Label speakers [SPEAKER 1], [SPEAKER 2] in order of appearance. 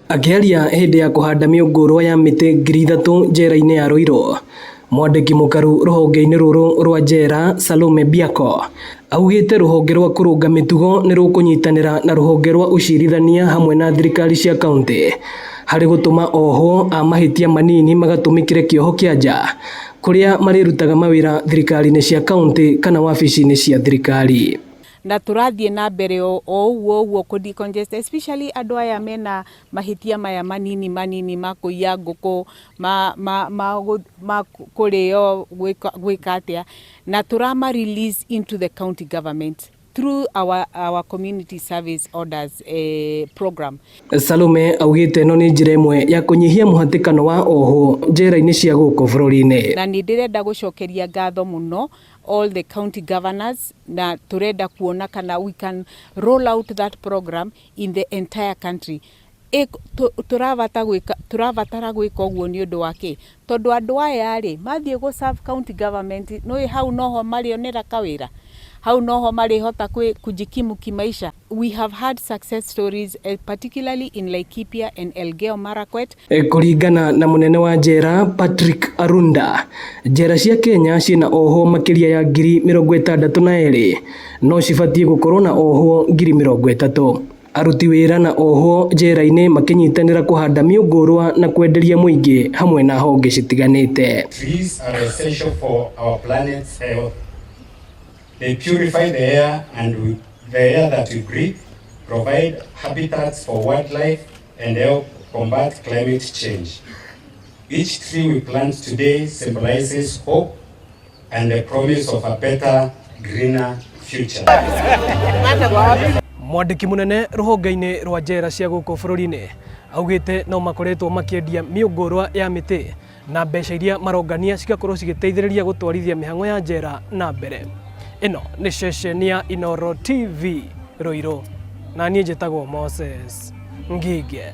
[SPEAKER 1] Akĩaria hĩndĩ ya kũhanda mĩũngũrwa ya mĩtĩ 3,000 njera-inĩ ya Ruiru, mwandĩki mũkaru rũhonge-inĩ rũrũ rwa njera Salome Biako augĩte rũhonge rwa kũrũnga mĩtugo nĩ rũkũnyitanĩra na rũhonge rwa ũcirithania hamwe na thirikari cia kaunti harĩ gũtũma ohwo a mahĩtia manini magatũmĩkĩre kĩoho kĩa nja kũrĩa marĩrutaga mawĩra thirikari-inĩ cia kaunti kana wabici-inĩ cia thirikari.
[SPEAKER 2] Na tũrathiĩ na mbere o ũguo ũguo kũ decongest, especially andũ aya mena mahĩtia maya manini manini ma kũiya ngũkũ, ma kũrĩo, gwĩka atĩa, na tũrama release into the county government through our community service orders program.
[SPEAKER 1] Salome augĩte ĩno nĩ njĩra ĩmwe ya kũnyihia mũhatĩkano wa ohwo njera-inĩ cia gũkũ bũrũri-inĩ.
[SPEAKER 2] Na nĩ ndĩrenda gũcokeria ngatho mũno all the county governors, na tũrenda kuona kana we can roll out that program in the entire country. Tũrabatara gwĩka ũguo nĩ ũndũ wa kĩ? Tondũ andũ aya rĩ, mathiĩ gũ serve county government, nĩũĩ hau noho marĩonera kawĩra, hau noho marĩhota kujikimu kimaisha. We have had success stories, particularly in Laikipia and Elgeyo Marakwet.
[SPEAKER 1] Kũringana na mũnene wa njera Patrick Arunda, njera cia Kenya ciĩna ohwo makĩria ya 62,000 no cibatiĩ gũkorwo na ohwo 30,000. Aruti wĩra na ohwo njera-inĩ makĩnyitanĩra kũhanda mĩũngũrwa na kwenderia mũingĩ hamwe na honge citiganĩte.
[SPEAKER 3] Trees are essential for our planet's health. They purify the air and the air that we breathe, provide habitats for wildlife, and help combat climate change. Each tree we plant today symbolizes hope and the promise of a better, greener future.
[SPEAKER 1] Mwandĩki mũnene rũhonge-inĩ rwa njera cia gũkũ bũrũri-inĩ augĩte no makoretwo makĩendia mĩũngũrwa ya mĩtĩ na mbeca iria marongania cigakorwo cigĩteithĩrĩria gũtwarithia mĩhang'o ya njera na mbere. Ĩno nĩ ceceni ya Inooro TV Ruiru, na niĩ njĩtagwo Moses Ngige.